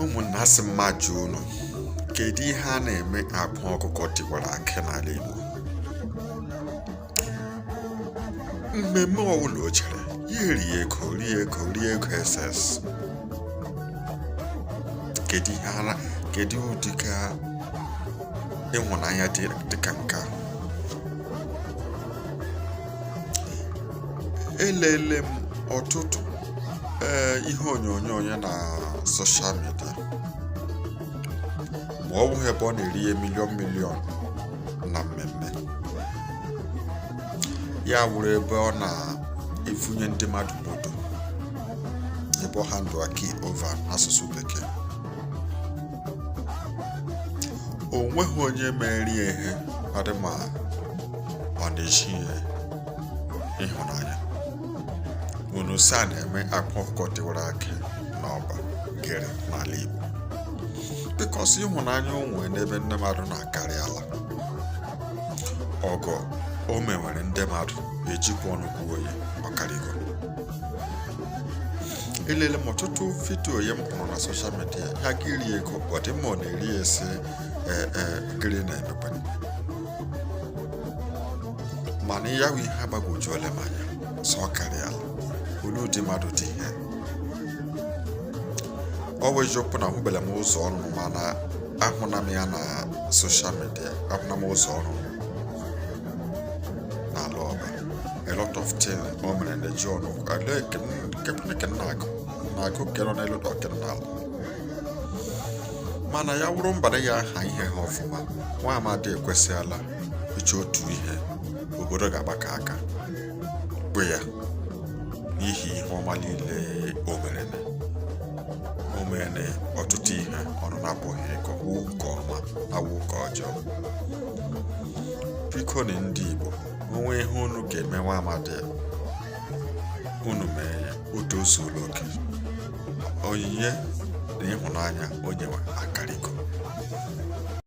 Ụmụnna, asị m ma jụọ unu, kedu ihe a na-eme Akwa Ọkụkọ Tiwara Akị n'ala Igbo? Mmemme ọbụla o chere ya erie ego, rie ego, rie ego ss. Kedu ihe ara, kedu ụdị ka ịhụnanya dị ka nke a? Elele m ọtụtụ ee ihe onyonyo ya na social media, ma ọ bụghị ebe ọ na-eri ihe million million na mmemme, ya wụrụ ebe ọ na-efunye ndị mmadụ moto, ebe ọ hand key over n'asụsụ Bekee. O nweghị onye mere ya ihe adị ma ọ na-eji ya ịhụnanya. Unu sị a na-eme Akwa Ọkụkọ Tiwara Akị n'Ọba gịrị n'ala Igbo, because ịhụnanya o nwere n'ebe ndị mmadụ na-akarịala ọgọ o mewere ndị mmadụ ejikwa ọnụ kwuo ya ọkarịgo. Elele m ọtụtụ video ya m hụrụ na social media ya ga iri ego, ọ dị mma ọ na-eri esi ee gịrị na-emekwa, mana ya bụ ihe agbagwojuola m anya sọ ọ karịala. Olee ụdị mmadụ dị ihe ọ bụ? Eziokwu na ahụbela m ụzọ ọrụ, mana ahụna m ya na social media, ahụna m ụzọ ọrụ n'ala Ọba. A lot of things o mere na-eji ọnụ nke na-agụ na-agụ nke nọ n'elu ọke n'ala, mana ya wụrụ mbara ya aha ihe ha ọfụma. Nwa amadi ekwesịala ịchọ otu ihe obodo ga-agbakọ aka kwe ya n'ihi ihe ọma niile o mere. O mere ọtụtụ ihe ọnụ na-apụghị ịkọ, wụ nke ọma na wụ nke ọjọọ. Biko na ndị Igbo, onwe ihe unu ga-eme nwa amadi, unu mee ya. O tozuola oke. Onyinye na ịhụnanya o nyewe akarịgo.